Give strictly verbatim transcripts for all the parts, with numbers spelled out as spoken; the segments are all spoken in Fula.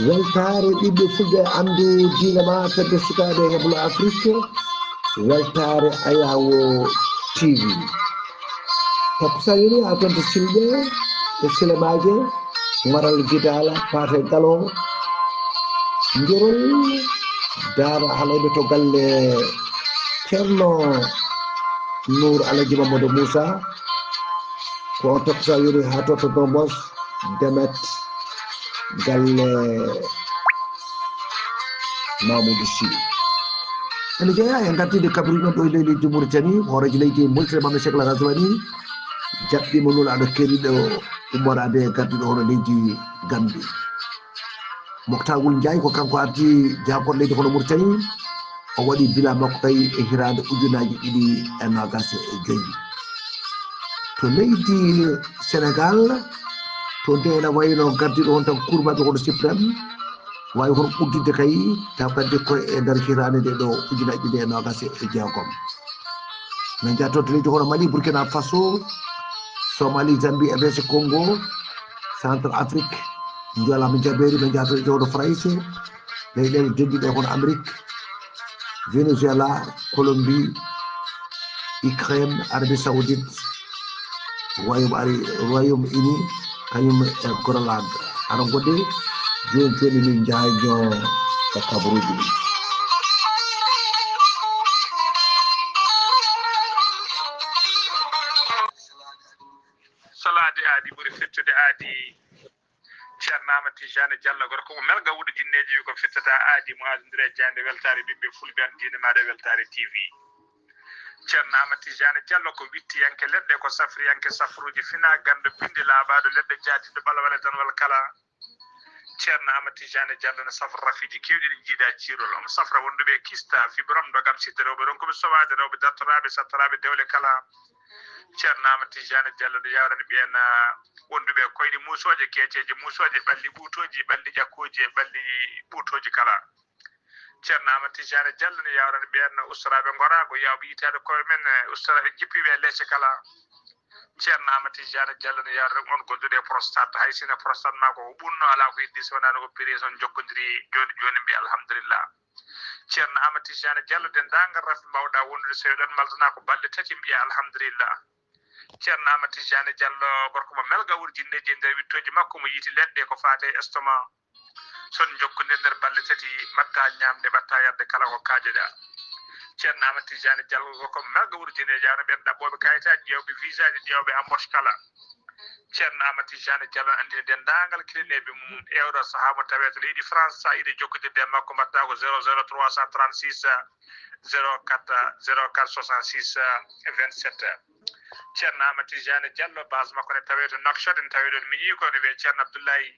Weltaare ɓiɓɓe fulɓe, anndu diina ma, fedde sukaaɓe e heblo Afrik. Weltaare Ayawo T V. Tapsa yoni a tonto silɓe e silemaaje, Maral Gidala, Paate Galo, Njorol, Daara Halayɓe to galle Ceerno Nuur Alaji Mamadou Moussa. Ko on tapsa yoni haa to to Dombos, Demet, galle Mamoudou Sy. Ene jeeya e ngartinde kabaruuji men ɗo e ley leydi Mauritanie, hooreejo leydi Mauritanie Mamadou Cheikh Al Ghazouani jaɓɓiima nulaaɗo keeriiɗo ummoraade e gardiiɗo hono leydi Gambie. Moktar Wul Njaay ko kanko ardi jaagorɗe leydi hono Mauritanie, o waɗi bilan makko kay e hitaande ujunaaji ɗiɗi e noogaas e joy. To leydi Senegaal, to nde ene wayno gardiiɗo on tan kurmaɓe kono Suprême, waawi hono udditde kay, taw kadi ko e nder hitaande nde ɗo ujunaaji ɗiɗi e noogaas e jeegom. Min njahto to leydi hono Mali, Burkina Faso, Somali, Zambie, R D C Congo, Centre Afrique, Njoola mo Jabeeri, min njahto leydi hono Farayse, leyɗeele denɗiiɗe hono Amérique, Venezuela, Colombie, Ukraine, Arabie Saoudite, Royaume Ari, Royaume Uni, kañum e Groenland. Aɗa goɗɗe jooni jooni min njaajo e kabaruuji ɗi. Salaade aadi ɓuri fettude aadi. Ceerno Amadou Tijani Diallo, gorko mo Melga Wuɗo Jinneeji, wi ko fittata aadi mo aadondiri e jaaynde weltaare ɓiɓɓe fulɓe an diine maaɗa e weltaare T V. Ceerno Amadou Tijani Diallo ko wittiyanke leɗɗe, ko safriyanke safruuji fina ganndo pindi laaɓaaɗo leɗɗe jaadiɗo ɓalwale danwal kala. Ceerno Amadou Tijani Diallo no safra rafiiji keewɗi ɗi njiiɗa ciirol. Omo safra wonduɓe e kista, fibrome, ndogam, sitte, rewɓe ronkuɓe sowaade, rewɓe dartoraaɓe, sattoraaɓe dewle kala. Ceerno Amadou Tijani Diallo no yawrani ɓeen, ah, wonduɓe e koyɗe muusooje, keeceeje muusooje, ɓalli ɓuutooji, ɓalli ƴakkooji e ɓalli ɓuutooji kala. Ceerno Amadou Tijani Diallo no yawrani ɓeen ustoraaɓe ngoraago, yawɓe yitaade koye men, eh, ustora-, jippiiɓe e leece kala. Ceerno Amadou Tijani Diallo no yawrani on gonduɗo e prostate, hay sino prostate ma ko ko ɓunno, alaa ko heddi so wonaa no opération jokkondiri jooni jooni, mbiya alhamdulillah. Ceerno Amadou Tijani Diallo, denndaangal rafi mbawɗa wondude so eɗon maltana ko balɗe tati, mbiya alhamdulillah. Ceerno Amadou Tijani Diallo, gorko mo Melga Wuɗo Jinneeji, e nder wittooji makko mo yiiti leɗɗe ko faati e estomac. So on njokkondirii nder balɗe tati, mbaɗta ñaamde, mbaɗta yarde kala ko kaajoɗa. Ceerno Amadou Tijani Diallo, gorko mo Melga Wuɗo Jinneeji, yawna ɓeen ɗaɓɓooɓe kayitaaji, ƴeewɓe visaaji, ƴeewɓe embauche kala. Ceerno Amadou Tijani Diallo anndini denndaangal kilineeɓe mum e oɗo sahaa mo tawee to leydi France, so a yiɗi jokkondirde e makko, mbaɗta ko zéro zéro trois cent trente-six, zéro quatre, zéro quatre soixante-six, vingt-sept. Ceerno Amadou Tijani Diallo, base makko ne tawee to Nouakchott, ene tawee ɗoon miñi ko, ne wiyee Ceerno Abdoulaye.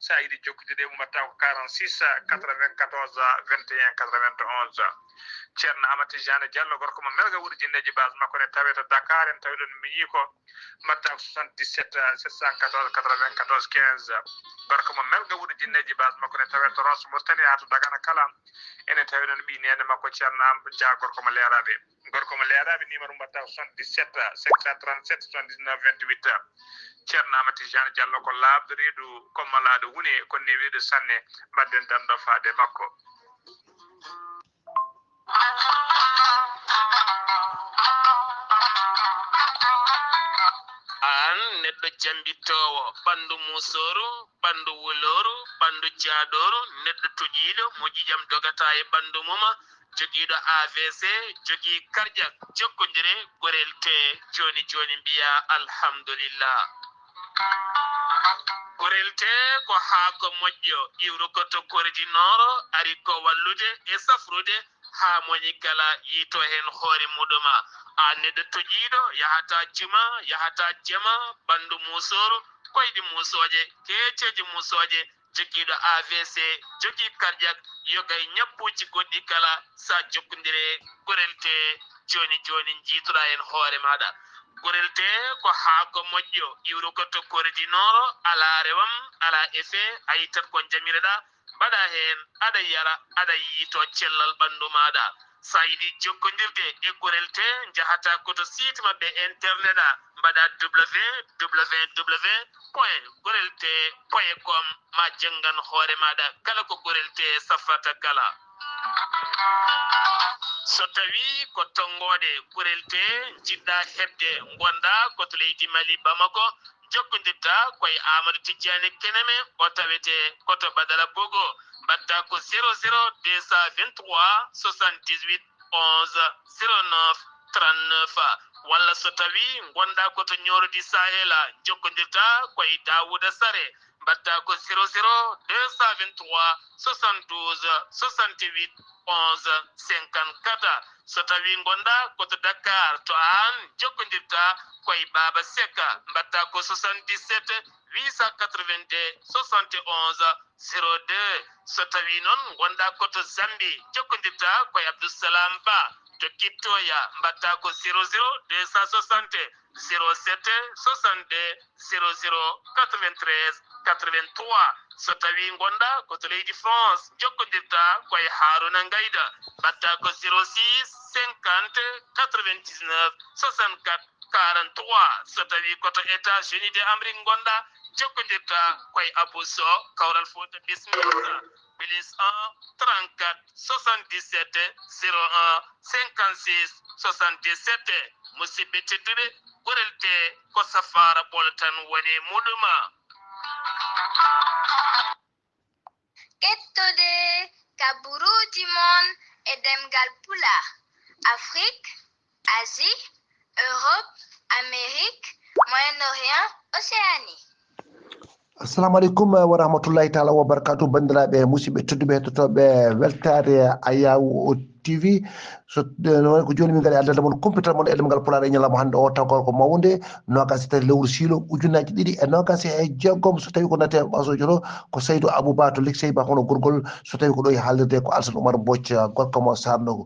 So a yiɗi jokkondirde e mum, mbaɗta ko quarante-six, quatre-vingt-quatorze, vingt et un, quatre-vingt-onze. Ceerno Amadou Tijani Diallo, gorko mo Melga Wuɗo Jinneeji, base makko ne tawee to Dakar, ene tawee ɗoon miñi ko, mbaɗta ko soixante-dix-sept, sept cent quatorze, quatre-vingt-quatorze, quinze. Gorko mo Melga Wuɗo Jinneeji, base makko ne tawee to Rosso Mauritanie, haa to Dagana kala. Ene tawee ɗoon ɓii neene makko Ceerno Am Dia, gorko mo Leeraaɓe. Gorko mo Leeraaɓe, numéro mum mbaɗta ko soixante-dix-sept, cinq cent trente-sept, soixante-dix-neuf, vingt-huit. Ceerno Amadou Tijani Diallo ko laaɓɗo reedu, ko malaaɗo wune, ko newiiɗo sanne. Mbaɗden danndo faade makko. Aan neɗɗo jambittoowo, ɓanndu muusooru, ɓanndu wulooru, ɓanndu jaadooru, neɗɗo toƴiiɗo mo ƴiiƴam dogata e ɓanndu mum, jogiiɗo A V C, jogii karƴak, jokkondire, gorel tee jooni jooni, mbiyaa alhamdulillah. Gorel tee ko haako moƴƴo, iwruko to kordi nooro, ari ko wallude e safrude, haa moñi kala yiito heen hoore muɗum. Aan neɗɗo toƴiiɗo, yahataa juma, yahataa jama, ɓanndu muusooru, koyɗi muusooje, keeceeje muusooje, jogiiɗo A V C, jogii karƴak, yoga e ñabbuuji goɗɗi kala, so a jokkondire gorel tee jooni jooni, njiytoɗaa heen hoore maaɗa. Gorel tee ko haako moƴƴo, iwruko to kordi nooro, alaa rewam, alaa effet, a yittat ko njamireɗaa, mbaɗaa heen, aɗa yara, aɗa yiito cellal ɓanndu maaɗa. So a yiɗi jokkondirde e Gorel Tee, njahataa ko to site maɓɓe internet a, mbaɗaa www point gorel tee point com, ma janngan hoore maaɗa kala ko Gorel Tee safrata kala. So tawii ko tonngooɗe Gorel Tee njiɗɗaa heɓde, ngonɗaa ko to leydi Mali, Bamako, jokkondirtaa ko e Amadou Tidiani Keneme, o tawetee ko to Badala Bogo. Mbaɗtaa ko zéro zéro deux cent vingt-trois soixante-dix-huit onze zéro neuf trente-neuf. Walla so tawii ngonɗaa ko to Nioro du Sahel, jokkondirtaa ko e Daouda Sare, mbaɗtaa ko zéro zéro deux cent vingt-trois soixante-douze soixante-huit onze cinquante-quatre. So tawii ngonɗaa ko to Dakar, to Hann, jokkondirtaa ko e Baaba Seck, mbaɗtaa ko soixante-dix-sept huit cent quatre-vingt-deux soixante et onze zéro deux. So tawii noon ngonɗaa ko to Zambie, jokkondirtaa ko e Abdou Salam Ba. To Kittoya, mbaɗtaa ko zéro zéro deux cent soixante zéro sept soixante-deux zéro zéro quatre-vingt-treize quatre-vingt-trois. So tawii ngonɗaa ko to leydi France, jokkondirtaa ko e Harouna Ngayda, mbaɗtaa ko zéro six cinquante quatre-vingt-dix-neuf soixante-quatre quarante-trois. So tawii ko to États-Unis de Amérique ngonɗaa, jokkondirtaa ko e Abou Sow, Kawral Fouta Bismillah, plus un trente-quatre soixante-dix-sept zéro un cinquante-six soixante-dix-sept. Musidɓe tedduɓe, Gorel Tee ko safaara ɓolo tan woni muɗum. Kettode kaburuuji mon e ɗemngal Pulaar, Afrik, Asie, Europe, Amérique, Moyen-Orient, Océanie. Assalamu aleykum wa rahmatullahi taala wa barakatuh, banndiraaɓe musidɓe tedduɓe hettotooɓe weltaare Ayaw TV. So ko jooni min ngari addande mon kumpital mon e ɗemngal Pulaar e ñalawma hannde o, taw ko mawnde, noogaas e tati lewru siilo ujunnaji ɗiɗi e noogaas e jeegom. So tawi ko nate ɓasojo to ko Saydou Abouba to Liksey Ba, hono gorgol, so tawi ko ɗo e haalirde ko Alsan Oumar Mbodj, gorko mo Sarno.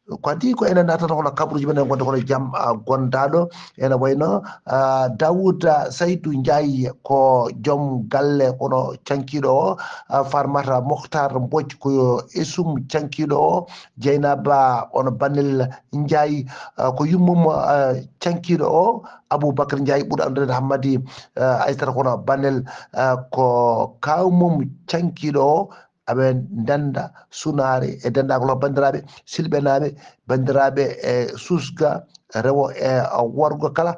Ko adii ko enen natata hono kabaruuji men en, wonde kono jam gondaaɗo ene wayno Daouda Saydou Ndiaye ko joom galle kono cankiiɗo o, Farmata Mokhtar Mbodj ko esum cankiiɗo o, Dieynaba ono Banel Ndiaye ko yummum cankiiɗo o, Aboubacar Ndiaye ɓurɗo anndude Hammadi Aysata kono Banel ko kawmum cankiiɗo o. Aɓe ndennda sunaare e denndaangal banndiraaɓe silɓenaaɓe, banndiraaɓe e suusga rewo e worgo kala,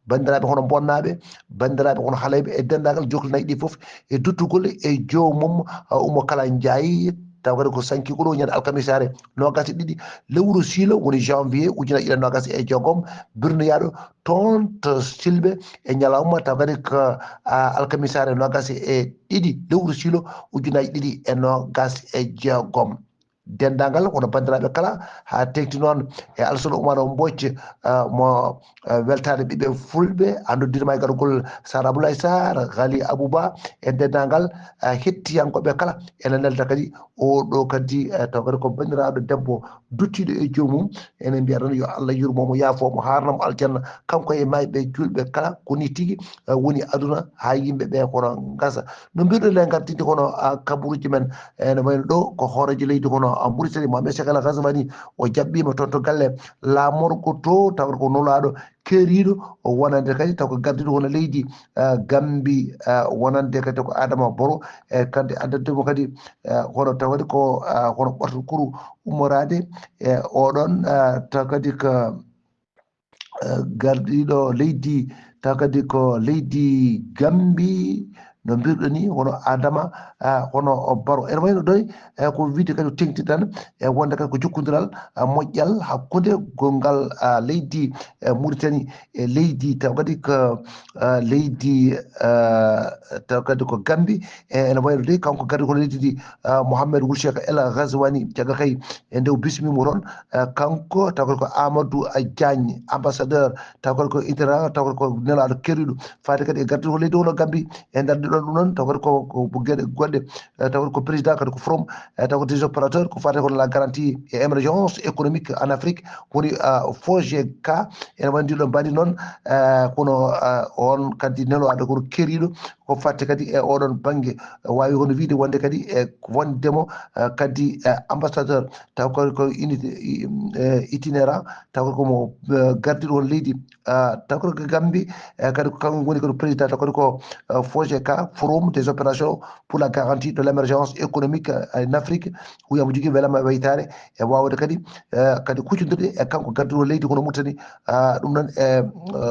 banndiraaɓe hono Bonnaaɓe, banndiraaɓe hono Halayɓe e denndaangal jokkli nayi ɗi fof e duttugol e joomum Umo Kala Njaay, taw kadi ko sanki ko ɗo ñande alkamisaare noogaas e ɗiɗi lewru siilo woni janvier ujunnaji ɗiɗi e noogaas e jeegom, birnoyaaɗo toon to Silɓe e ñalawma taw kadi ko alkamisaare noogaas e ɗiɗi lewru siilo ujunnaji ɗiɗi e noogaas e jeegom. Denndaangal wonɓe banndiraaɓe kala haa teeŋti noon e Alsano Oumar Mbodj mo weltaade ɓiɓɓe fulɓe, a noddiima e gargol Sar Abdoulaye Sarr, Ghali Abouba e denndaangal hettiyankooɓe kala. Ene nelda kadi oo ɗoo kadi taw kadi ko banndiraaɗo debbo duttiiɗo e joomum, enen mbiya tan yo Allah yurmo mo, yaafo mo, haarna mo aljanna, kanko e maayɓe juulɓe kala. Ko nii tigi woni aduna haa yimɓe ɓe kono ngasa. No mbiruɗen nde ngartinde kono kabaruuji men, ene wayno ɗo ko hooreejo leydi kono Mauritanie Mohamed Cheikh El Ghazouani, o jaɓɓiima toon to galle laamorgo to tawata ko nulaaɗo keeriiɗo o wonande kadi taw ko gardiiɗo hono leydi Gambi, wonande kadi ko Adama Boro e kadi addantemo kadi hono taw kadi ko hono ɓorto kuru ummoraade e oɗon taw kadi ko gardiiɗo leydi taw kadi ko leydi Gambi no mbirɗo ni hono Adama hono Baro ene wayno ɗoy ko wiide kadi o teŋti tan e wonde kadi ko jokkondiral moƴƴal hakkunde gongal leydi Mauritanie e leydi taw kadi ko leydi taw kadi ko Gambi e ene wayno de kanko gardi ko leydi ndi Mohamed Wul Cheikh El Ghazouani caggal kay e nde o bismimo toon kanko taw kadi ko Amadou Diagne ambassadeur taw kadi ko international taw kadi ko nelaaɗo keeriiɗo faade kadi e gardi ko leydi hono Gambi e nder ɗiɗon ɗum noon taw kadi ko geɗe goɗɗe taw kadi ko président kadi ko forum taw ko des opérateurs ko faade kono la garantie et émergence économique en Afrique woni FOGECA ene wayno ndiɗo mbaɗi noon kono on kadi nelaaɗo kono keeriiɗo ko fati kadi e oɗon bannge, waawi kono wiide wonde kadi e wonde mo kadi ambassadeur, taw kadi ko unité itinéra, taw kadi komo gardiɗo won leydi, taw kadi ko Gambi, kadi ko kanko woni kadi président, taw kadi ko fojeka, Forum des opérations pour la garantie de l'émergence économique en Afrique, wiyama jogui welama e waytare e wawde kadi kadi huccodirde e kanko gardiɗo leydi kono Mauritanie, ɗum noon e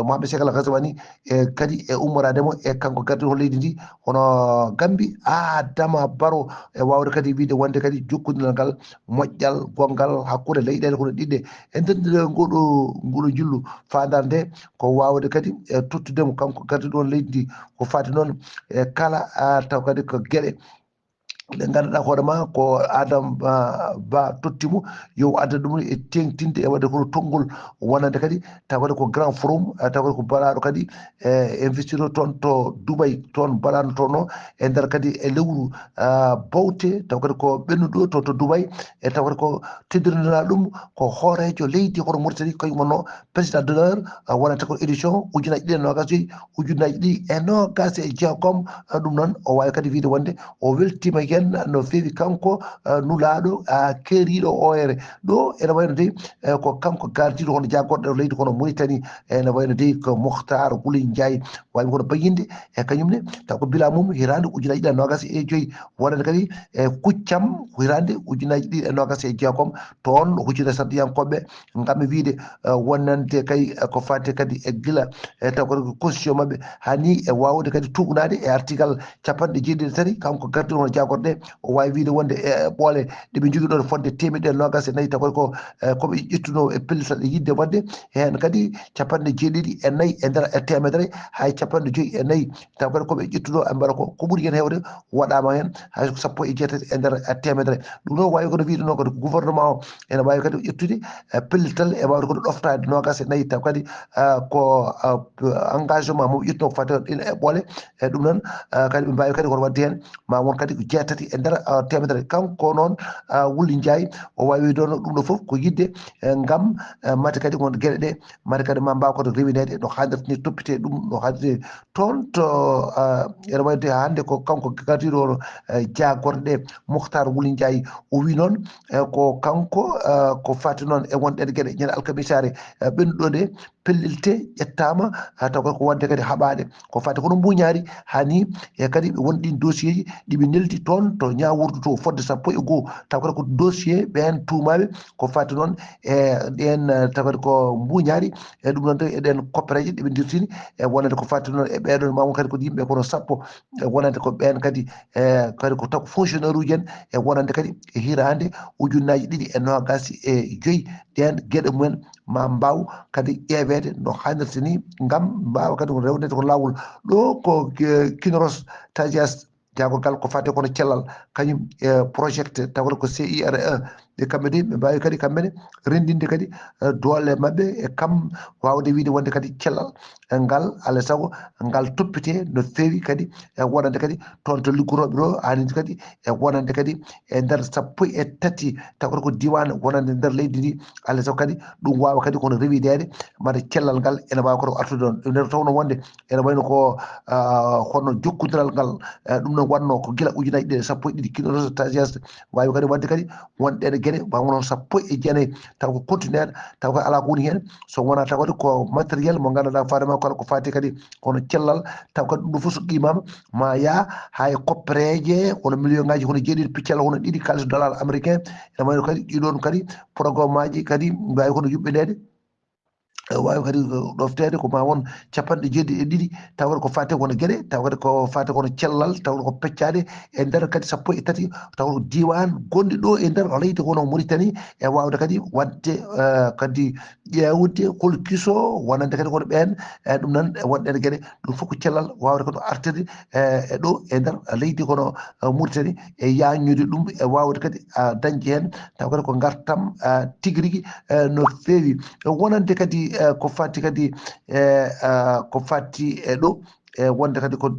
Mohamed Cheikh Al Ghazouani, e kadi e ummoraade mo e kanko gardiɗo leydi ndi, hono Gambi Adama Barrow, e waawde kadi wiide wonde kadi jokkondinal ngal moƴƴal gonngal hakkunde leyɗeele kono ɗiɗɗe e nder ngoɗo ngolo njillu faandare nde, ko waawde kadi e tottude mo kanko gardiɗo on leydi ndi ko fati noon e kala taw kadi ko geɗe ɗe ngannduɗaa hoore ma ko Adam Ba totti mo yo adda ɗum e teeŋtinde e waɗde kono tonngol wonande kadi taw kadi ko grand forum, taw kadi ko balaaɗo kadi e investire toon to Dubai, toon balaaɗo toon o e nder kadi e lewru bawte, taw kadi ko ɓennuɗo to to Dubai, e taw kadi ko teddirinaa ɗum ko hooreejo leydi hono Mauritanie, kañum wonno président d'honneur, wonata ko édition ujunaaji ɗiɗi e noogas joyi, ujunaaji ɗiɗi e noogas e jeegom. Ɗum noon o waawi kadi wiide wonde o weltiima heen no feewi kanko nulaaɗo keeriiɗo ooyere ɗo ene wayno dey ko kanko gardiiɗo hono jaagorɗe leydi kono Mauritanie, ene wayno dey ko Mohtar Wuli Ndiaye, waawi kono bayyinde e kañum ne taw ko bila mum hitaande ujunaaji ɗiɗi e noogas e joyi, wonande kadi e kuccam hitaande ujunaaji ɗiɗi e noogas e jeegom, toon huccita sardiyankooɓe ngam wiide wonande kay ko fati kadi e gila e taw kadi ko constitution maɓɓe hani e wawde kadi tuɓnaade e article capanɗe jeeɗiɗi e tati, kanko gardiɗo hono jagorɗe o wawi wiide wonde e ɓoole ɗeɓe jogui ɗo fodde temeɗɗe e nogas e nayyi, taw kadi ko koɓe ƴettuno e pellital e yidde wonde hen kadi capanɗe jeeɗiɗi e nayyi e nder e temedere hay capanɗe joyyi e nayyi, taw kadi koɓe ƴettuno e mbaɗa ko ko ɓuuri hen hewde waɗama hen hay ko sappo e jeetati e nder temedere. Ɗum ɗo wawi kono wiide noon kadi ko gouvernement o ene wawi kadi ƴettude pellital e wawde kono ɗoftaade nogas e nayyi, taw kadi ko engagement mo ƴettuno ko fati ɗin eɓɓole. E ɗum noon kadi ɓe mbawi kadi kono wadde hen ma won kadi ko jeetati e nder temedere. Kanko noon Wulli Ndiaye o wawi ɗon ɗum ɗo foof ko yidde ngam mate kadi won gueɗe ɗe mate kadi ma mbaw kadi rewinede no hannirta ni, toppite ɗum no hannirta. Toon to ene wayde hannde ko kanko gardiɗo jagorɗe Mohtar Wuli Ndiaye, o wi noon ko kanko ko fati noon e wonɗen gueɗe ñande alkamisare ɓennuɗo nde pellilte ƴettama, taw kadi ko wonde kadi haɓaɗe ko fati kono mbuñaari hani e kadi ɓe won ɗin dossier ji ɗiɓe neldi toon to ñawurdu to fodde sappo e goho, taw kadi ko dossier ɓen tuumaɓe ko fati noon e ɗen taw kadi ko mbuñaari e ɗum noon tawi eɗen koppereje ɗeɓe dirtini e wonande ko fati noon e ɓeɗon ma won kadi ko yimɓe kono sappo e wonande ko ɓen kadi e kadi ko taw fonctionnaire uji en e wonande kadi e hirande ujunnaji ɗiɗi e nogas e joyyi ɗen gueɗe mumen ma mbaw kadi ƴeewede no hannirta ni ngam mbawa kadi ko rewnede ko lawol. Ɗo ko Kinoros Tagias jagorgal ko fate kono cellal kañum e project tawata ko C I R E, ɓe kamɓe de ɓe mbawi kadi kamɓene rendinde kadi doole mabɓe e kam wawde wiide wonde kadi cellal ngal alay sago ngal toppite no feewi kadi e wonande kadi toon to liggotoɓe ɗo hanide kadi e wonande kadi e nder sappo e tati taw kadi ko diwan wonande nder leydi ndi, alay sago kadi ɗum wawa kadi kono rewidede mbaɗa cellal ngal ene wawa koto artude ɗon nder tawno wonde ene wayno ko hono jokkodiral ngal ɗum noon wanno ko gila ujunaji ɗiɗi sappo e ɗiɗi kino stagiaire wawi kadi wadde kadi wonɗe ɗe gueɗe ma wono sappo e jeenayi taw ko contenaire taw kadi ala ko woni hen so wona taw kadi ko matériel mo ganduɗa faadema kala ko fati kadi kono cellal taw kadi ɗum ɗo foof so qimama ma yaa ha e koppereje wono million ngaji kono jeeɗiɗi piccal wono ɗiɗi kalis dollar américain ene wayno kadi ɗiɗon kadi programme aji kadi mbawi kono yuɓɓinede wawi kadi ɗoftede ko ma won capanɗe jeeɗiɗi e ɗiɗi taw kadi ko fate kono gueɗe taw kadi ko fate kono cellal taw ko peccade e nder kadi sappo e tati taw ko diwan gonɗi ɗo e nder leydi kono Mauritanie e wawde kadi wadde kadi ƴewde hol kiso wonande kadi kono ɓen e ɗum nan e wonɗen gueɗe ɗum fof ko cellal wawde kadi artirde e ɗo e nder leydi kono Mauritanie e yañude ɗum e wawde kadi dañde hen taw kadi ko gartam tigi rigui no feewi wonande kadi ko fati kadi e ko fati e ɗo e wonde kadi ko,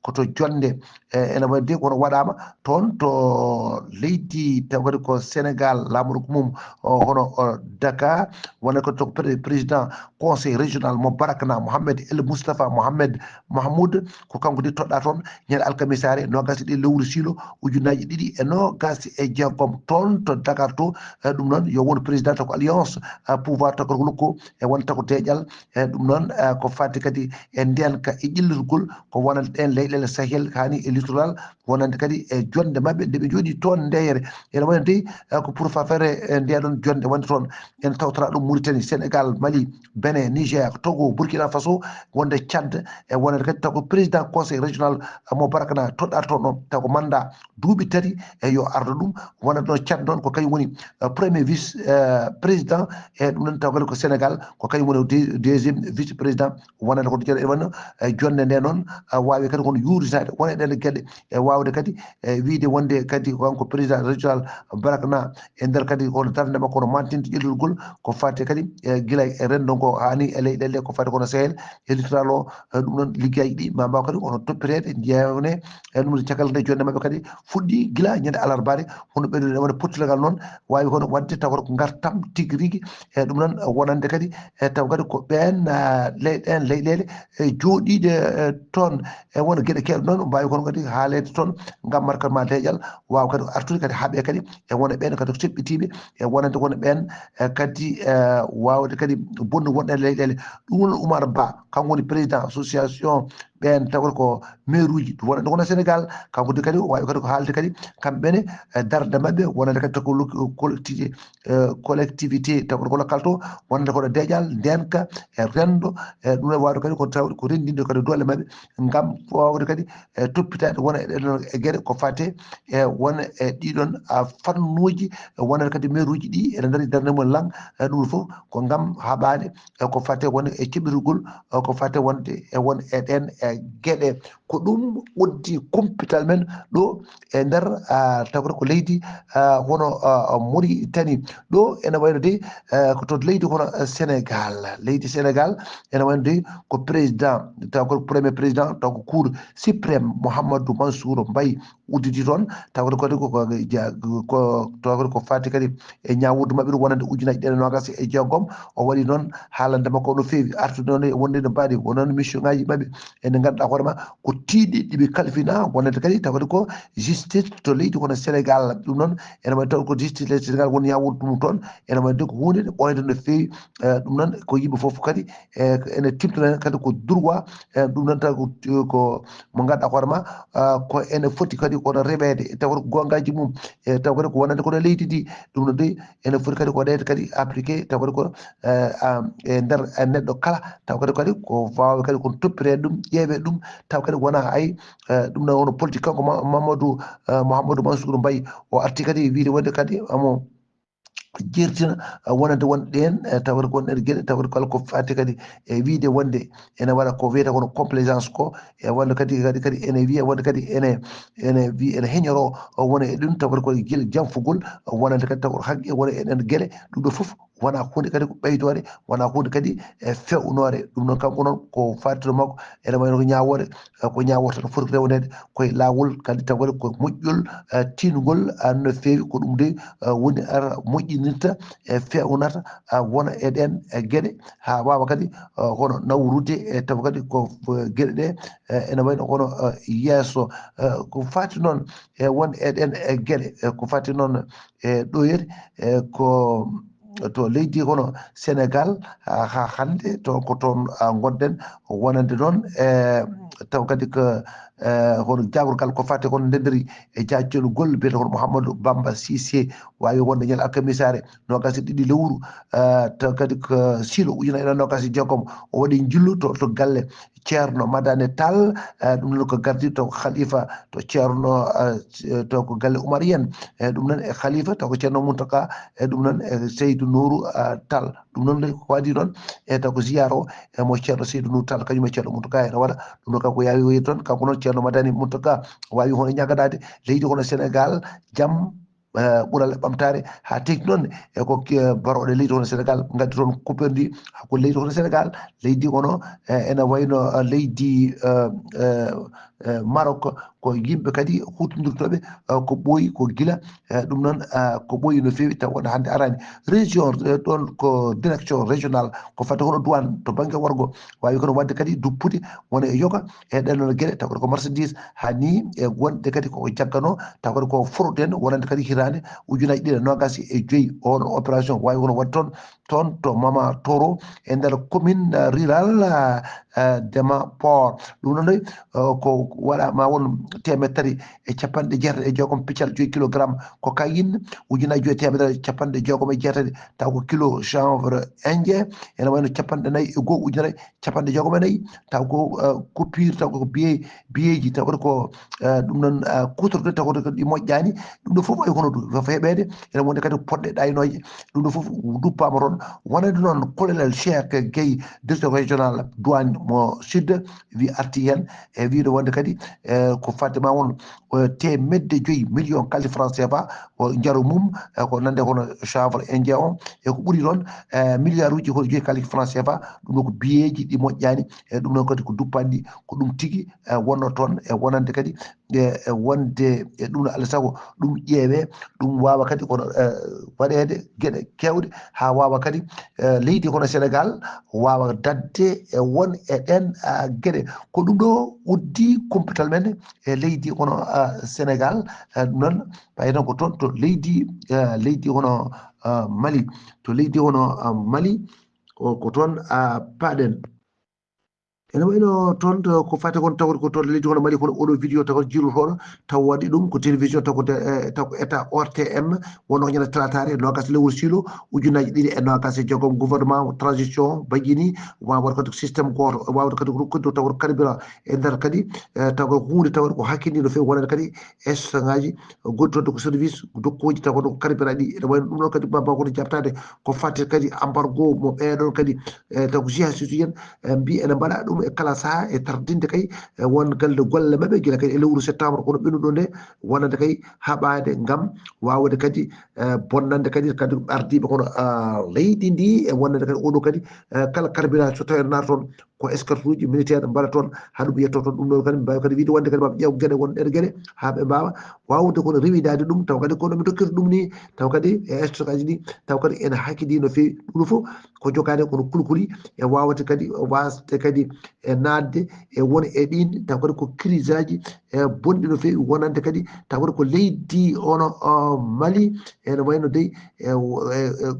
ko to jonnde, e ene waɗi de kono waɗaama toon to leydi taw kadi ko Sénégal, laamuɗo ko mum o, hono o Dakar, wonde ko to pré- président conseil régional mo Barakna, Mohamed El Moustapha Mohamed Mahmoud, ko kanko de toɗɗaa toon ñande alkamisaare noogaas e ɗiɗi lewru siilo ujunnaaji ɗiɗi e noogaas e jeegom toon to Dakar to. E ɗum noon yo won président taw ko alliance, e pouvoir taw ko lukko e wonta ko deeƴal. E ɗum noon, e ko fati kadi e ndeenka e ƴellitgol ko wonande ɗeen leyɗeele Sahel, hani e littoral, wonande kadi e jonnde maɓɓe nde ɓe njooɗii toon ndeyere. Ene wayno dey, e ko pour fafere e ndee ɗoon jonnde wonde toon, ene tawtora ɗum Mauritanie, Sénégal, Mali, Bénin, Niger, Togo, Burkina Faso, wonde Tchad, e wonande kadi taw ko président conseil régional, e mo Barakna toɗɗaa toon ɗoon, taw ko mandat duuɓi tati, e yo ardo ɗum. Wonande ɗoon Tchad noon ko kañum woni, e premier vice, e président, e ɗum noon taw kadi ko Sénégal ko kañum woni de- deuxième vice président. Wonande ko jeeɗa wano, e jonnde nde noon, e waawi kadi kono yuuritaade wona e ɗeen geɗe, e waawde kadi e wiyde wonde kadi ko kanko président régional Barakna e nder kadi kono darnde makko no mantinde ƴellitgol ko fati kadi e gila e renndo ngo hani e leyɗeele ko fati kono Sahel e littoral o. E ɗum noon liggeyaaji ɗi ma mbaaw kadi kono toppiteede jeewne e ɗum caggal nde jonnde maɓɓe kadi fuɗɗi gila ñande alarbaare, hono ɓeydude wonde pottilagal noon waawi kono waɗde taw ko ngartam tigi rigi. E ɗum noon wonande kadi e taw kadi ko ɓeen, ah, ley- ɗeen leyɗeele e jooɗiiɗe, e toon e won geɗe keewɗe noon mbaawi kono kadi haaleede toon ngam markat ma deeƴal waawa kadi artude kadi haaɓe kadi e wona ɓeen kadi ko seɓɓitiiɓe e wonande wona ɓeen, e kadi e waawde kadi bonnu wonɗe leyɗeele. Ɗum woni Oumar Ba, kanko woni président association ɓeen taw ko maire uji wonande kono Sénégal, kanko de kadi o waawi kadi ko haalde kadi kamɓene e darde maɓɓe wonande kadi taw ko lo- collectivité, e collectivité taw ko local to wonande kono deeƴal ndeenka e renndo. E ɗum ne waawde kadi ko tawde ko renndinde kadi doole maɓɓe ngam waawde kadi e toppitaade wona e ɗeen e geɗe ko fate e wona e ɗiɗon, a, fannuuji, e wonande kadi maire uji ɗi ene ndaari darnde mum lang. E ɗum fof ko ngam haɓaade e ko fate won e keɓirgol, e ko fate wonde e won e ɗeen e geɗe. Ko ɗum ɓoddi kumpital men ɗo e nder, a, taw ko leydi, a, hono, a, Mauritanie. Ɗo ene wayno de, e, ko to leydi hono, e, Sénégal. Leydi Sénégal ene wayno de ko président, taw ko premier président, taw ko Cour suprême Mouhamadou Mansour Mbaye udditi toon, taw kadi kadi ko, ko, ja- ko, taw kadi ko fati kadi e ñaawirdu maɓɓe ɗum wonande ujunaaji ɗiɗi e noogaas e jeegom. O waɗi noon haalande makko no feewi, artude noon e wonde no mbaɗi, won noon mission ngaji maɓɓe ene ngannduɗaa hoore ma ko tiiɗi ɗi ɓe kalfina, wonande kadi taw kadi ko justice to leydi kono Sénégal. Ɗum noon ene waɗi taw ko justice leydi Sénégal woni ñaawirdu mum toon, ene waɗi ko huunde ɓooyde no feewi. E, ɗum noon ko yimɓe fof kadi e ene timtina kadi ko droit, e ɗum noon taw ko, ko mo ngannduɗaa hoore ma, a, ko ene foti kadi kono reweede taw ko goongaji mum, e taw kadi ko wonande kono leydi ndi. Ɗum noon de ene foti kadi ko waɗeede kadi appliqué taw kadi ko, e, a, e nder, e neɗɗo kala taw kadi kadi ko waawde kadi kono toppiteede ɗum, ƴeewee ɗum taw kadi wona hay, e, ɗum noon woni politique kanko Ma- Mamadou, e, Mouhamadou Mansour Mbaye o arti kadi wiide wonde kadi amo jertina, a, wonande won ɗeen, e, tawata ko won ɗeen geɗe tawata kala ko fati kadi e wiide wonde ene waɗa ko wiyata kono complaisance ko, e wonde kadi kadi kadi ene wiya wonde kadi ene ene wi ene heñoro o wona e ɗum tawata ko gila janfugol, o wonande kadi taw haqqe wona e ɗeen geɗe. Ɗum ɗo fof wona hunde kadi ko ɓeydoore, wona hunde kadi e fewnoore. Ɗum noon kanko noon ko fati to makko ene wayno ko ñaawoore, e, ko ñaawoore tan foti rewneede koye laawol kadi taw kadi ko moƴƴol, e, tiinugol, e, no feewi. Ko ɗum de, e, woni ara moƴƴinirta e feewnata, e, wona e ɗeen, e, geɗe haa waawa kadi, e, hono nawrude e taw kadi ko, e, geɗe ɗe, e, ene wayno hono, e, yeeso, e, ko fati noon e won e ɗeen, e, geɗe, e, ko fati noon e ɗoyere, e, ko to leydi hono Sénégal, a, haa hannde to ko toon, a, ngonɗen wonande noon, e, taw kadi ko, e, hono jaagorgal ko fati kono ndenderi e jaajolugol mbiyetee kono Mouhamadou Bamba Cissé waawi wonde ñande alkamisaare noogaas e ɗiɗi lewru, e, taw kadi ko siilo ujunaaji ɗiɗi e noogaas e jeegom o waɗi njillu to, to galle Ceerno Madani Tall, e, ɗum noon ko gardiiɗo to ko Khalifa to Ceerno, e, to ko galle Umar Yen, e, ɗum noon e Khalifa to ko Ceerno Muntaka, e, ɗum noon e Seydou Nourou, e, Tall. Ɗum noon ko waɗi noon e taw ko ziyaara o e mo Ceerno Seydou Nourou Tall, kañum e Ceerno Muntaka ene waɗa. Ɗum noon kanko yaawi o yetti toon, kanko noon Ceerno Madani Muntaka waawi hono ñaganaade leydi hono Sénégal jam eh, ɓural e ɓamtaare, haa teeŋti noon e ko ke-, barooɗe leydi hono Senegaal ngaddi toon kupperndi hakkunde leydi hono Senegaal, leydi kono, eh, ene wayno, eh, leydi, eh, eh, eh, Maroc, ko yimɓe kadi huutondirtooɓe, eh, ko ɓooyi, ko gila, eh, ɗum noon, eh, ko ɓooyi no feewi, taw wonde hannde araani. Région, eh, ɗoon ko direction régionale, ko fadde hono douane to bannge worgo, waawi kono waɗde kadi duppude wona e yoga e ɗeen ɗoon geɗe, taw ko marchandise, haa ni e wonde kadi koko jagganoo, taw ko fraude en, wonande kadi hitaande ujunaaji ɗiɗi e noogaas e joy. Oon opération waawi kono waɗde toon, toon to Mama Toro, e nder commune, eh, rurale, eh, eh, Dema Port. Ɗum noon, eh, ko waɗa ma won teemeɗɗe tati e capanɗe jeetati e jeegom piccal joy kilogramme cocaïne, ujunaaji joy teemeɗɗe tati e capanɗe jeegom e jeetati, taw ko kilo chanvre indien, ene wayno capanɗe nayi e go'o ujunere capanɗe jeegom e nayi, taw ko, eh, coupure, taw ko biye-, biyeeji, taw ko, eh, ɗum noon, eh, kuutorɗe, taw ko ɗi moƴƴaani. Ɗum ɗo fof wayi kono ɗum, fof heɓeede, ene wonde kadi poɗɗe ɗaynooje. Ɗum ɗo fof duppaama toon. Wonande noon, colonel Cheikh Gueye, directeur régional douane mo Sud, wi arti heen e wiyde wonde kadi, eh, ko fadde ma won, eh, teemedde joyi million kaldi franc C F A, o njaru mum, eh, ko nande hono chanvre indien on, e ko ɓuri toon, eh, milliard uji hono joyi kaldi franc C F A, ɗum ɗo ko biyeeji ɗi moƴƴaani, e ɗum noon kadi ko duppanɗi, ko ɗum tigi, eh, wonno toon, e wonande kadi, e, e wonde, e ɗum no Alla sago, ɗum ƴeewee, ɗum waawa kadi kono, eh, waɗeede geɗe keewɗe, haa waawa kadi, eh, leydi hono Senegaal waawa daɗde e won e ɗeen, ah, geɗe. Ko ɗum ɗo uddi kumpital men e leydi hono, ah, Senegaal, eh, ɗum noon, ɓay tan ko toon to leydi, eh, leydi hono, ah, Mali. To leydi hono, ah, Mali, ko, ko toon, ah, paaɗen. Ene wayno toon to ko fate kon tawata ko toon leydi hono Mali, kono oɗo vidéo tawata jiilotooɗo, taw waɗi ɗum ko télévision, taw ko te-, eh, taw ko état O R T M, wonno ko ñande talataare, noogas lewru siilo, ujunaaji ɗiɗi e noogas e jeegom, gouvernement transition bayyini, waawata kadi ko système gooto, waawata kadi ko rokkude taw ko carburant e nder kadi, eh, taw ko huunde tawata ko hakkindi no feewi, wonande kadi station ŋaaji, goɗɗi toon ko service, dokkuuji taw ko carburant ɗi, ene wayno ɗum ɗon kadi baba kono jaɓtaade ko fate kadi embargo mo ɓeeɗon kadi, eh, taw ko jihadiste en, eh, mbi ene mbaɗa ɗum e kala saha e tardinde kay, eh, won galle golle maɓɓe gila kay e lewru septembre kono ɓennuɗo nde, wonande kay haɓaade ngam waawde kadi, eh, bonnande kadi, kadi ardiiɓe kono, ah, leydi ndi e wonande kadi oɗo kadi, eh, kala carburant so tawii ene naata toon ko escorte uji militaire mbaɗa toon, haa ɗum yetto toon. Ɗum ɗon kadi mbaawi kadi wiide wonde kadi maɓe ƴeew geɗe won ɗen geɗe haa ɓe mbaawa waawde kono rewidaade ɗum, taw kadi kono mi tokkirta ɗum ni, taw kadi e stockage ɗi, taw kadi ene hakkidi no feewi. Ɗum ɗo fof ko jogaade kono kulkuli e waawde kadi, waasde kadi e naatde e won e ɗin, taw kadi ko crise aji e bonɗi no feewi wonande kadi, taw kadi ko leydi hono, o, Mali, ene wayno dey e, e, e, e,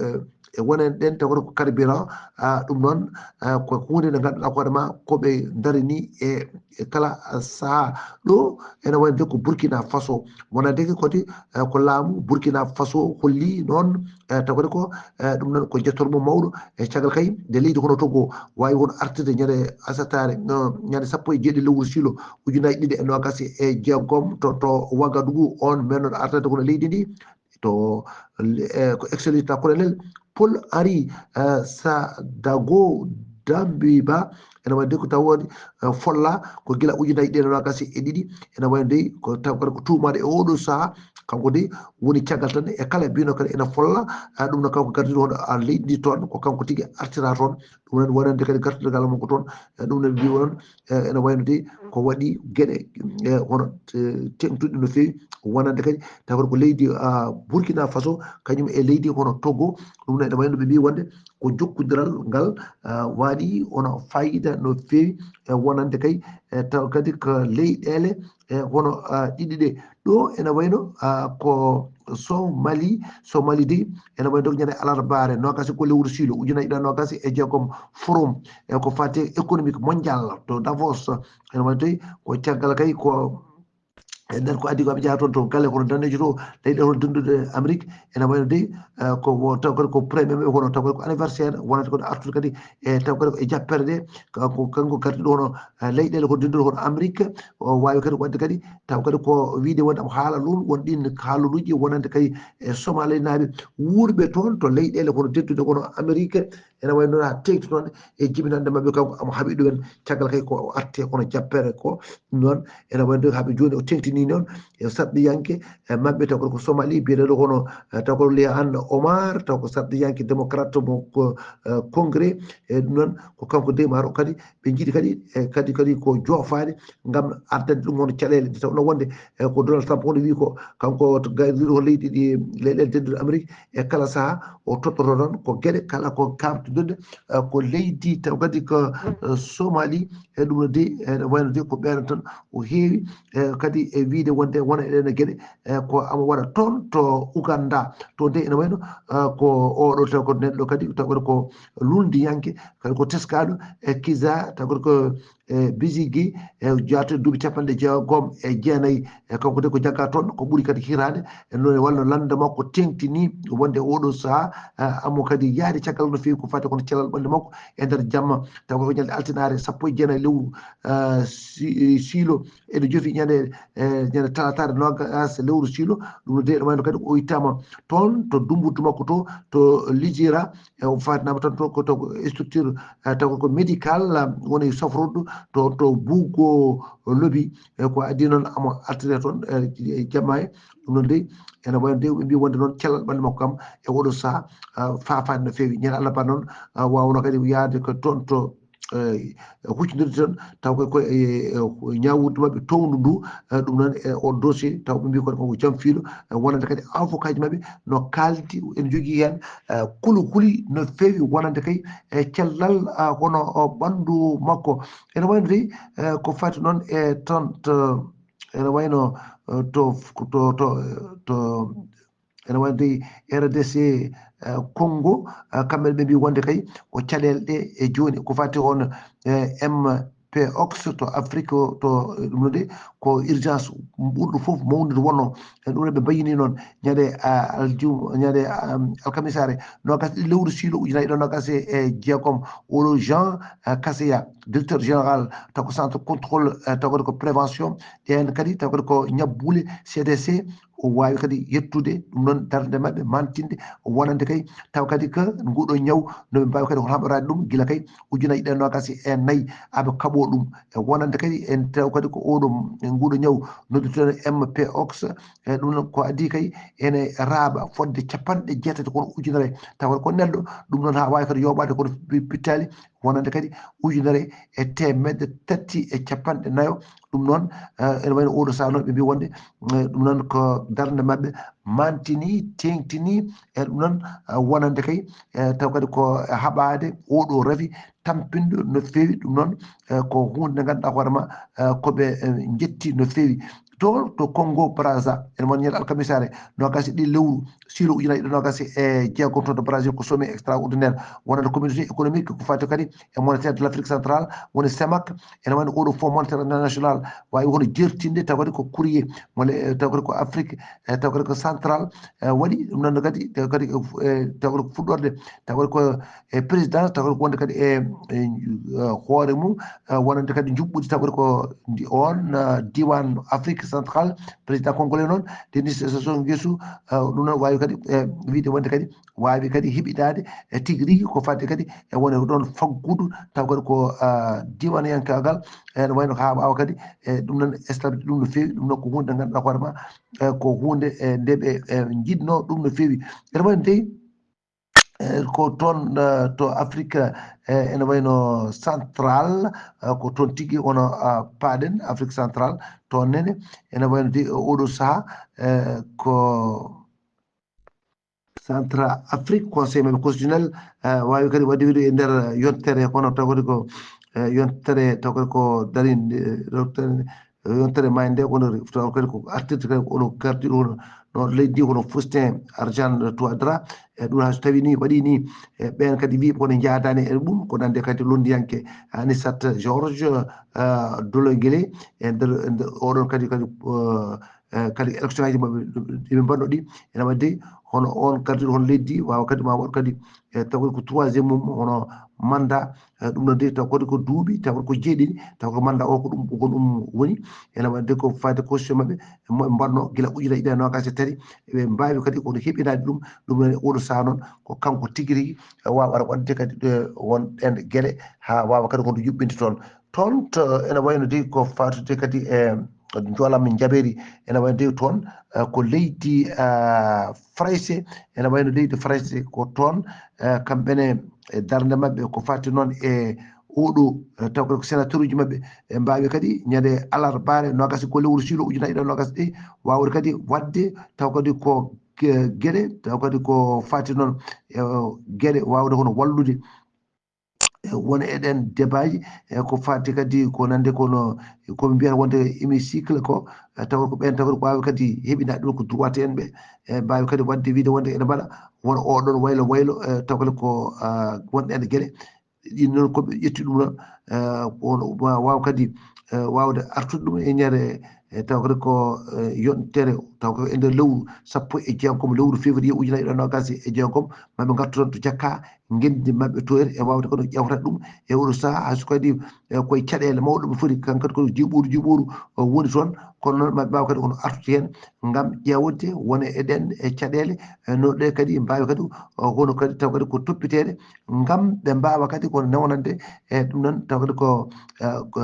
e, e wonen ɗen taw kadi ko carburant, ah, ɗum noon, ah, ko huunde nde ngannduɗaa hoore ma ko ɓe ndarini e, e kala saha. Ɗo ene wayno de ko Burkina Faso. Wonande kadi, eh, ko laamu Burkina Faso holli noon, eh, taw kadi ko, eh, ɗum noon ko jettol mum mawɗo e caggal kay nde leydi kono Togo waawi kono artirde ñande asataare, eh, ñande sappo e jeeɗiɗi lewru siilo ujunaaji ɗiɗi e noogas e jeegom to, to Ouagadougou on men noon artata kono leydi ndi. To, eh, ko excellence ta colonel Paul Henri, eh, Sadago Dambiba, ene wayde ko taw woni, eh, folla ko gila ujunaaji ɗiɗi e noogas e ɗiɗi, ene wayde ko taw kadi ko tuumaɗo e oɗo saha, kanko de woni caggal tan e kala bino kadi ene folla, eh, ɗum no kanko gardiɗo hono, ah, leydi ndi toon, ko kanko tigi artira toon, ɗum noon wonande kadi gartude galle makko toon, eh, ɗum noon mbi onon, eh, ene wayno de ko waɗi geɗe, eh, hono, eh, teŋtuɗe no feewi, wonande kadi taw kadi ko leydi, ah, Burkina Faso, kañum e leydi hono Togo, ɗum noon ene wayno ɓe mbi wonde ko jokkodiral ngal, ah, waɗi hono fayida no feewi, eh, wonande kay, eh, taw kadi ko leyɗeele, eh, hono, ah, ɗiɗi ɗe. Ɗo ene wayno, ah, ko Somali, Somali de, ene wayno ko ñande alarbaare, noogas e ko lewru siilo, ujunaaji ɗiɗi e noogas e jeegom, forum, e ko fate économique mondial to Davos, ene wayno tawi ko caggal kay ko e nder ko addi ko aɓe njaha toon to galle kono daneejo to, leyɗe hono denduɗe Amérique, ene wayno de, eh, ko wo-, taw kadi ko premier maɓɓe kono taw kadi ko anniversaire, wonata kadi artude kadi, e taw kadi ko e jappere nde, ko, ko kanko gardiɗo hono, eh, leyɗeele ko denduɗe hono Amérique, o waawi kadi waɗde kadi, taw kadi ko wiide wonde omo haala ɗum, won ɗin haaloluuji wonande kadi e Somalinaaɓe wuurɓe toon to leyɗeele kono dentuɗe kono Amérique, ene wayno ha teŋti toon e jibinande maɓɓe kanko omo haɓi ɗumen, caggal kay ko o arti kono jappere ko ɗum noon, ene wayno haaɓe jooni o teŋti ni noon e sarɗiyanke e maɓɓe, taw ko Somali, biyeteeɗo kono, eh, taw ko Liya Anne Omar, taw ko sarɗiyanke démocrate mo ko, eh, Congrès, e ɗum noon ko kanko de maaro kadi ɓe njiɗi kadi, e kadi, kadi ko joofaade ngam addande ɗum hono caɗeele. Nde tawnoo wonde, e ko Donald Trump hono wiyi ko kanko to gayduɗo ko leydi ɗi, leyɗeele denduɗe Amérique, e kala sahaa o tottoto tan ko geɗe kala ko kamtudunde, e ko leydi taw kadi ko, e, Somali, e ɗum no de, e wayno de ko ɓeeɗon tan o heewi, e kadi e wiide wonde wona e ɗen geɗe, e ko ama waɗa toon to Uganda. To de ene wayno, e ko oɗo taw ko neɗɗo kadi taw ko lundiyanke, kadi ko teskaaɗo, e Kiza, taw ko, e Bizigi, e jaate duuɓi capanɗe jeegom e jeenayi. E kanko de ko jagga toon, ko ɓuri kadi hitaande. E noon walla lannda makko teeŋtini wonde oɗo sahaa, e, amo kadi yaade caggal no feewi ko fati kono cellal ɓalli makko e nder jamma. Taw ko ñalnde altinaare sappo e jeenayi lewru, e, si-, siilo, ene jofi ñande, e, ñande talataare noogas lewru siilo. Ɗum no de ɗum wayno kadi o ittama toon to dumbuddu makko to, to Lijira. E o fatnama tan to ko, to ko structure, e, taw ko médical, e, woni sofroɗo to, to Bugo Lobi. E ko addi noon amo artire toon, e, e jamma e ɗum noon de ene wayno de ɓe mbi wonde noon cellal ɓalli makko kam e oɗo sahaa, e, faafaani no feewi. Ñande Allah ba noon, e, wawno kadi yaade ko toon to, e, huccondirde tan taw koye koye, e, e, ñawuuji maɓɓe towndu ndu, e, ɗum noon e o dossier taw ɓe mbi kono ko jam fiilo, e, wonande kadi avocat ji maɓɓe no kaaldi ene jogii heen, e, kuli kuli no feewi wonande kay e cellal, e, kono o ɓanndu makko. Ene wayno dey, e, ko fati noon e tan to, ene wayno, e, to, to, to, to, ene wayno dey R D C, e, Congo, e, kamɓe ɓe mbi wonde kay ko caɗeele ɗe e jooni ko fati on, e, M P O X to Afrique o, to, e, ɗum no de ko urgence ɓurɗo fof mawnude wonno. E ɗum ɓe mbayini noon ñande, a, aljum-, ñande, am, alkamisaare noogas ɗiɗi lewru siilo ujunaaji ɗiɗi noogas e jeegom. Oɗo Jean, a, Kaseya, directeur général taw ko centre contrôle, e, taw kadi ko prévention, ɗeen kadi taw kadi ko ñabbuule C D C, o waawi kadi yettude ɗum noon darnde maɓɓe mantinde wonande kay taw kadi ko nguɗo ñaw no ɓe mbaawi kadi ko haɓoraade ɗum gila kay ujunaaji ɗiɗi noogas e nayi aɓe kaɓo ɗum. E wonande kadi en taw kadi ko oɗo nguɗo ñaw nodduteeɗo M P O X, e ɗum noon ko adii kay ene raaɓa fodde capanɗe jeetati kono ujunere taw kadi ko neɗɗo ɗum noon haa waawi kadi yooɓaade kono pi-, pittaali wonande kadi ujunere e teemedde tati e capanɗe nayo. Ɗum noon, e, ene wayno oɗo sahaa noon ɓe mbi wonde, e, ɗum noon ko darnde maɓɓe mantini, teeŋtini, e ɗum noon, e, wonande kay, e, taw kadi ko haɓaade oɗo rafi tampinɗo no feewi. Ɗum noon, e, ko huunde nde ngannduɗaa hoore ma, e, ko ɓe, e, njetti no feewi. To, to Congo Brazza, ene won ñande alkamisaare, noogas e ɗiɗi lewru, siilo ujunaaji ɗiɗi noogas e jeegom to, to Brazil, ko sommet extraordinaire wonande communauté économique ko fati kadi e monétaire de l'Afrique centrale, woni CEMAC, ene wayno oɗo Fonds monétaire international, waawi hono jertinde, taw kadi ko courrier, walla, e, taw kadi ko Afrique, e, taw kadi ko central, e, waɗi ɗum noon kadi, taw kadi, e, taw kadi ko fuɗɗorde, taw kadi ko e président, taw kadi ko wonde kadi e, e, e, hoore mum, e, wonande kadi njuɓɓudi, taw kadi ko ndi-, on, e, diiwaan Afrique centrale, président congolais noon, Denis Sassou Nguesso, e, ɗum noon waawi kadi, e, wiide wonde kadi waawi kadi heɓidaade, e, tigi rigi ko fadde kadi e wone ɗoon faggudu, taw kadi ko, e, diiwaanyankaagal, e, no wayno haa waawa kadi, e, ɗum noon stabilité ɗum no feewi, ɗum noon ko huunde nde ngannduɗaa hoore ma, e, ko huunde, e, nde ɓe, e, njiɗno ɗum no feewi. Ene wayno dey, e, ko toon, e, to Afrique, e, ene wayno central, e, ko toon tigi wona, e, paaɗen Afrique central, toon nene, ene wayno dey, e, oɗo sahaa, e, ko Central Afrique, Conseil maɓɓe constitutionnel, e, waawi kadi waɗde wiide e nder yontere, kono taw kadi ko, e, yontere, taw kadi ko darinde, e, yontere maayde nde, kono taw kadi ko artirde kadi ko oɗo gardiiɗo hono, no leydi ndi, hono Faustin Archange Touadéra, e, ɗum haa so tawi ni waɗi ni, e, ɓeen kadi mbi kono njaadaani e ɗum, ko nande kadi lonndiyanke Anicet Georges, e, Deloguelé, e nder, e nder oɗon kadi, kadi, e, e, kadi élection aji maɓɓe ɗi ɓe mbanno ɗi, ene waɗde hono on gardiiɗo hono leydi, waawa kadi ma waɗ kadi, e, taw kadi ko troisième mum, hono mandat, e, ɗum noon de, taw kadi ko duuɓi, taw kadi ko jeeɗiɗi, taw ko mandat o ko ɗum, ko ɗum woni, ene waɗde ko fayde constitution maɓɓe, mo ɓe mbanno gila ujunaaji ɗiɗi e noogas e tati, eɓe mbaawi kadi kono heɓinaade ɗum, ɗum noon e oɗo sahaa noon, ko kanko tigi rigi, e, waawata waɗde kadi ɗe won ɗeen geɗe, haa waawa kadi kono yuɓɓinde toon. Toon to ene wayno de ko faatude kadi e, Joola min jaɓeeri ene wayno dey toon, eh, ko leydi, eh, Farayse, ene wayno leydi Farayse ko toon, eh, kamɓe ne e darnde maɓɓe ko fati noon e oɗo, eh, taw kadi ko sénateur uji maɓɓe, ɓe mbaawi kadi ñande alarbaare noogas e goo lewru siilo ujunaaji ɗiɗi e noogas ɗi, waawde kadi waɗde taw kadi ko ge-, geɗe, taw kadi ko fati noon e geɗe waawde kono wallude e won e ɗen debaaji, e ko fati kadi ko nande kono ko ɓe mbiyata wonde hémicycle ko, e taw ko ɓen taw ko waawi kadi heɓinaade ɗum ko droit en ɓe, e mbaawi kadi waɗde wiide wonde ene mbaɗa won oɗon waylo waylo, e taw kadi ko, ah, won ɗen geɗe. Ɗin noon ko ɓe ƴetti ɗum noon, eh, won, wa-, waawa kadi, eh, waawde artude ɗum e ñande, eh, taw kadi ko, eh, yontere, taw ko e nder lewru sappo e jeegom, lewru février ujunaaji ɗiɗi e noogas e jeegom, ma ɓe ngartu toon to Jakka, ngenndi maɓɓe to en, e waawde kadi ƴeewta ɗum e oɗo sahaa, hay so kadi, eh, koye caɗeele mawɗe ɓe foti, kan kadi ko jiiɓooru, jiiɓooru, eh, woni toon, kono noon maɓe mbaawa kadi kono artude heen ngam ƴeewde wone e ɗen e caɗeele, eh, no ɗe kadi mbaawi kadi, eh, hono kadi taw kadi ko toppiteede, ngam ɓe mbaawa kadi kono newnande e ɗum noon, taw kadi ko, eh, ko,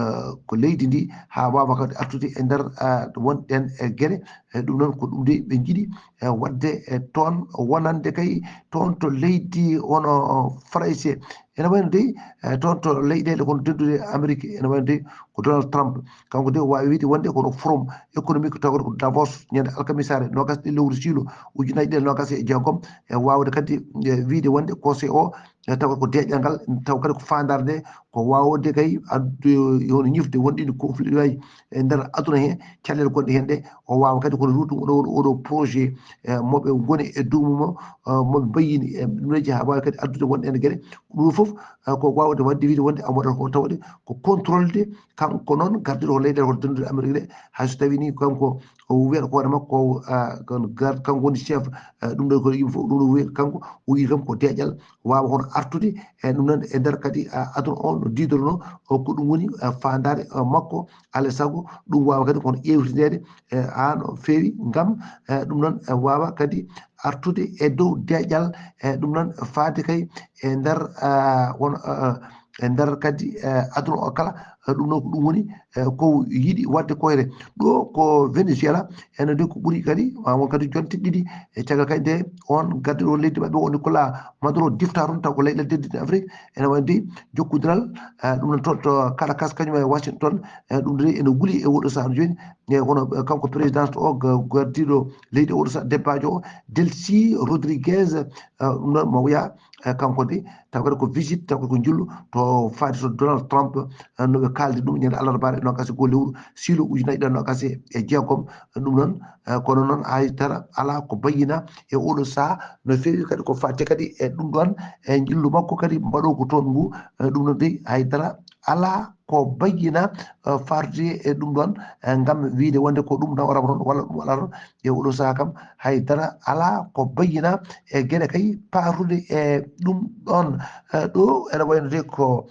ko leydi ndi haa waawa kadi artude e nder, eh, wonɗen e geɗe. E ɗum noon ko ɗum de ɓe njiɗi, eh, waɗde e toon wonande kay toon to leydi hono Farayse. Ene wayno dey, eh, toon to leyɗeele kono dendude Amérique, ene wayno dey ko Donald Trump. Kanko de o waawi wiide wonde kono forum économique taw kadi ko Davos ñande alkamisaare noogas ɗiɗi lewru siilo ujunaaji ɗiɗi e noogas e jeegom, e waawde kadi, e wiide wonde conseil o e taw ko deeƴal ngal, taw kadi ko faandaare nde, ko waawde kay addu, hono ñifde wonde ɗi conflit wayi e nder aduna he, caɗeele gonɗe heen ɗe, o waawa kadi kono ruutu oɗo, oɗo projet, e moɓe ngoni e duumu mo, e moɓe mbayyini e ɗumreeji haa waawi kadi addude wonde en geɗe. Ɗum fof, e ko waawde waɗde wiide wonde am waɗata ko tawde ko contrôle de, kanko noon gardiɗo ko leyɗeele ko dendude Amérique ɗe, hay so tawi ni kanko o wiyata hoore makko, ah, kan-, gar-, kanko woni chef, ah, ɗum ɗo ko yimɓe fof, ɗum ɗo wiya kanko, o wiyi kam ko deeƴal, waawa hono artude, e ɗum noon e nder kadi, ah, aduna o no diidorno, o ko ɗum woni, ah, faandaare, ah, makko, alaa e sago ɗum waawa kadi kono ƴeewtindeede, e haa no feewi, ngam, eh, ɗum noon, eh, waawa kadi artude e dow deeƴal, e ɗum noon faade kay e nder, ah, won, ah, e nder kadi, eh, aduna o kala, eh, ɗum noon ko ɗum woni, eh, ko yiɗi waɗde koyre. Ɗo ko Venezuela, ene de ko ɓuri kadi, ma won kadi jonte ɗiɗi, e caggal kadi nde on gardiɗo leydi maɓɓe o Nicolas Maduro difta toon, taw ko leyɗe denduɗe Afrique, ene wayde jokkondiral, eh, ɗum noon to, to Caracas kañum e Washington, eh, ɗum de ene wuli e oɗo sahaa jooni, e kono, eh, kanko président o ga-, gardiɗo leydi oɗo sahaa debbaajo o, Delcy Rodriguez, eh, ɗum noon mo wiya, eh, kanko de, taw kadi ko visite, taw kadi ko njillu to faade to Donald Trump, eh, no ɓe kaaldi ɗum ñande alarbaare noogas e goo lewru siilo ujunaaji ɗiɗi e noogas e jeegom, eh, ɗum noon, eh, kono noon hay dara alaa ko bayyina e oɗo sahaa no feewi kadi ko faati kadi e ɗum ɗoon, e njillu makko kadi mbaɗo ko toon ngu, eh, ɗum noon de hay dara alaa ko bayyina, eh, faatude e ɗum ɗoon, eh, ngam wiide wonde ko ɗum nawrama toon walla ɗum alaa toon. E oɗo sahaa kam, hay dara alaa ko bayyina e geɗe kay paatude e ɗum ɗoon. Eh, ɗo ene wayno de ko,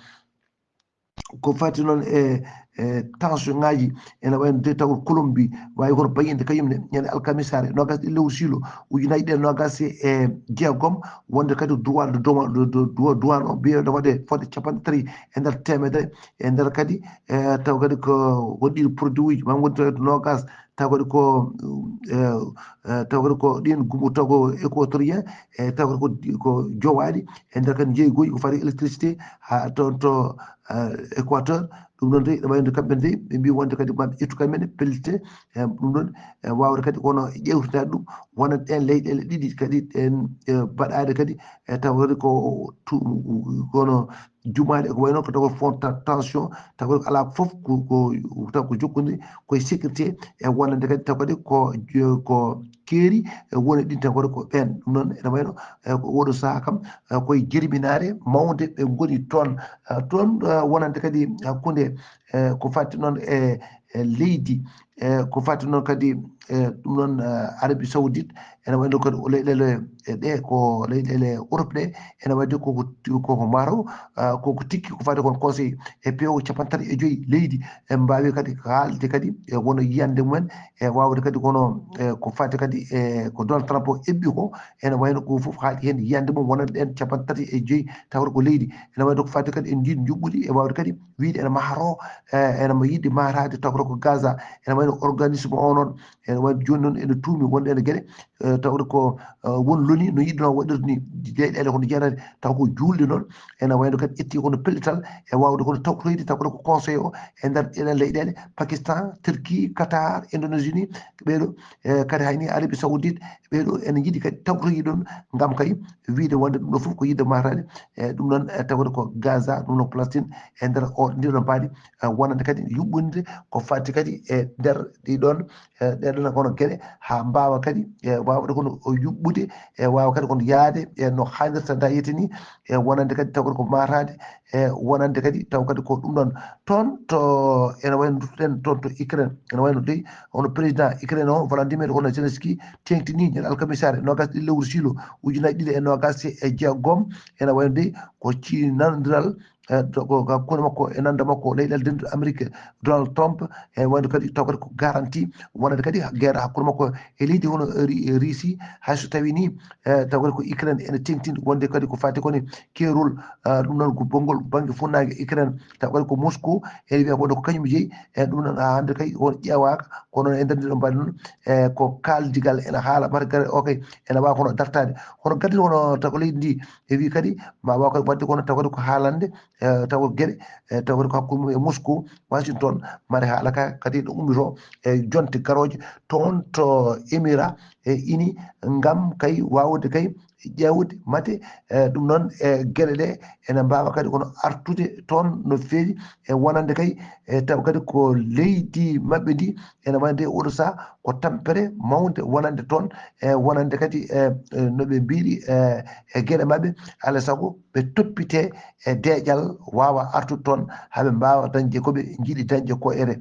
ko faati noon e, e tension ŋaaji, ene wayno de taw Colombie, waawi kono bayyinde kañum ne, ñande alkamisaare, noogas ɗiɗi lewru siilo, ujunaaji ɗiɗi e noogas e jeegom, wonde kadi droit de douane, de, de, de douane o mbiyeɗo waɗe fodde capanɗe tati e nder teemedere, e nder kadi, e taw kadi ko won ɗiɗi produit uji, ma woni taw noogas, taw kadi ko, eh, eh, taw kadi ko ɗin gumbo taw ko équatorien, e taw kadi ko, ko jowaaɗi, e nder kadi jeeyi goy ko fati électricité, ha toon to, eh, Équateur, ɗum noon de, ɗum wayno kamɓe de, ɓe mbi wonde kadi maɓe ƴettu kamɓe ne pellitte, e ɗum ɗon, e wawde kadi kono ƴewtitaade ɗum, wonande ɗen leyɗele ɗiɗi kadi ɗen, eh, baɗaade kadi, e taw kadi ko tu-, kono jumaale ko wayno ko taw ko fond ta-, tension, taw kadi ko alaa fof ko, ko, taw ko jokkondirii koye sécurité, e wonande kadi taw kadi ko, ko keeri, e woni ɗin taw kadi ko ɓeen. Ɗum noon ene wayno, e ko oɗo sahaa kam, e koye jirminaare mawnde ɓe ngoni toon. E toon, e wonande kadi hakkunde, e ko fati noon e, e leydi, e ko fati noon kadi, e ɗum noon, e Arabie Saoudite, ene wayno kadi o leyɗeele, e ɗe ko leyɗeele Europe ɗe, ene wayde koko, koko maro, ah, koko tikki ko fati kon conseil e peewo capanɗe tati e joyi leydi, e mbaawi kadi haalde kadi e wona yiyande mumen, e wawde kadi kono, e ko fati kadi e ko Donald Trump o eɓɓi ko, ene wayno ko fof haali heen yiyande mum wonande ɗen capanɗe tati e joyi tawata ko leydi, ene wayno ko fati kadi en jiiɗi njuɓɓudi e wawde kadi wiide ene mahro, e ene mo yiɗde mahraade tawata ko Gaza, ene wayno organisme o noon, ene wayi jooni noon ene tuumi wonde ene geɗe, eh, tawde ko, eh, won loni no yiɗno waɗirde ni leyɗeele hono jeetati, taw ko juulɗe noon, ene wayno kadi ƴetti kono pellital e wawde kono tawtoyde, taw kono ko conseil o e nder ɗeɗen leyɗeele, Pakistan, Turquie, Qatar, Indonésie ni, ɓeeɗo, eh, kadi hayni Arabie Saoudite, ɓeeɗo ene njiɗi kadi tawtoyde ɗum ngam kay wiide wonde ɗum ɗo fof ko yiɗde mataade, e ɗum noon, eh, tawde ko Gaza, ɗum noon ko Palestine, e nder o, ndiɗon mbaadi, eh, wonande kadi yuɓɓinde ko fati kadi e nder ɗiɗon, eh, ɗeɗon kono geɗe, haa mbaawa kadi, eh, waawde kono o yuɓɓude, e waawa kadi kono yahde, e no haanirta nda yetini, e wonande kadi tawde ko mataade, e wonande kadi taw kadi ko ɗum ɗon. Toon to ene wayno nduttuɗen toon to Ukraine, ene wayno dey hono président Ukraine o, Volodymyr hono Zelensky, teŋtini ñande alkamisaare noogas ɗiɗi lewru siilo ujunaaji ɗiɗi e noogas e jeegom, ene wayno dey ko ciinandiral, eh, to, ko hakkunde makko e nanda makko leyɗeele denduɗe Amérique, Donald Trump, e wayno kadi taw kadi ko garanti wonande kadi guerre hakkunde makko e leydi hono Ri-, Russie, hay so tawi ni, eh, taw kadi ko Ukraine ene teŋtini wonde kadi ko fati koni keerol, eh, ɗum noon ko bonngol bannge funnaange Ukraine, taw kadi ko Moscou ene wiya wonde ko kañum jeyi, e ɗum noon haa hannde kay on ƴeewaaka, kono e nder ndiɗo mbaadi noon, e ko kaaldigal ene haala mbaɗa gare o kay ene waawa kono dartaade. Hono gaddi hono taw ko leydi ndi e wi kadi ma waaw kadi waɗde kono taw kadi ko haalande, e taw ko geɗe, e taw kadi ko hakkunde mum e Moscou, Washington, mari haala ka kadi ɗo ummito e jonte garooje toon to Émirats e ini ngam kay waawde kay ƴeewde mate, e ɗum noon e geɗe ɗe ene mbaawa kadi kono artude toon no feewi e wonande kay, e taw kadi ko leydi maɓɓe ndi ene wonande oɗo saha ko tampere mawnde wonande toon, e wonande kadi e, e no ɓe mbiɗi e, e geɗe maɓɓe, alaa sago ɓe toppite e deeƴal waawa artude toon haa ɓe mbaawa dañde ko ɓe njiɗi dañde ko ere.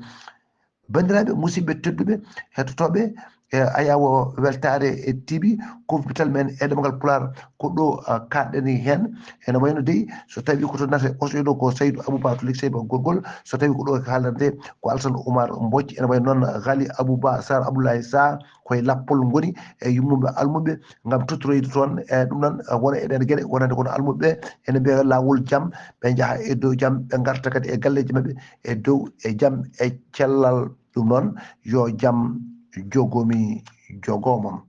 Banndiraaɓe, musidɓe tedduɓe, hettotooɓe, e ayawo weltaare e T V, kuufital men e ɗemngal Pulaar, ko ɗo, ah, kaaɗɗen heen. Ene wayno dey, so tawi ko to nate Oslo ɗo ko Saydou Abouba to Likseeba Gorgol, so tawi ko ɗo haalande ko Alassane Oumar Mbodj, ene wayno noon Ghali Abouba Sarr Abdoulaye Sarr, koye lappol ngoni e yummuɓe almuɓe ngam tottoroyde toon. E ɗum noon, ah, wona e ɗen geɗe, wonande kono almuɓe ɓe ene mbiya laawol jam, ɓe njaha e dow jam, ɓe ngarta kadi e galleeji maɓɓe e dow e jam e cellal. Ɗum noon, yo jam jogomi jogo mon.